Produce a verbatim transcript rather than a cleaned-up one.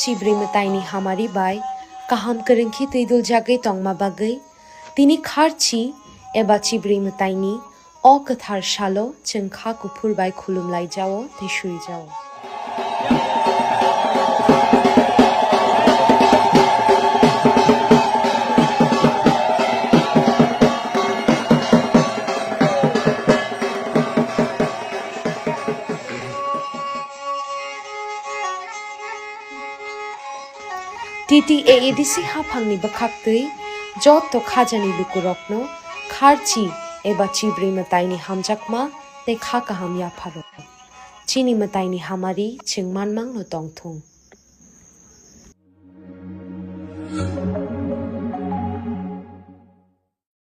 Chibrwi mwtaini hamari bai kaham kwrwngkhe twiduljagwi tongma bagwi tini kharchi eba chibrwi mwtaini o kwthar salo chwng kha kuphur bai khulumlaijao tei suijao. T T A A D C haphangni bwkhaktwi joto khajani lukurokno kharchi eba chibrwi mwtaini hamjakma tei kha kaham yapharo. Chini mwtaini hamari chwng manmangno tongthung.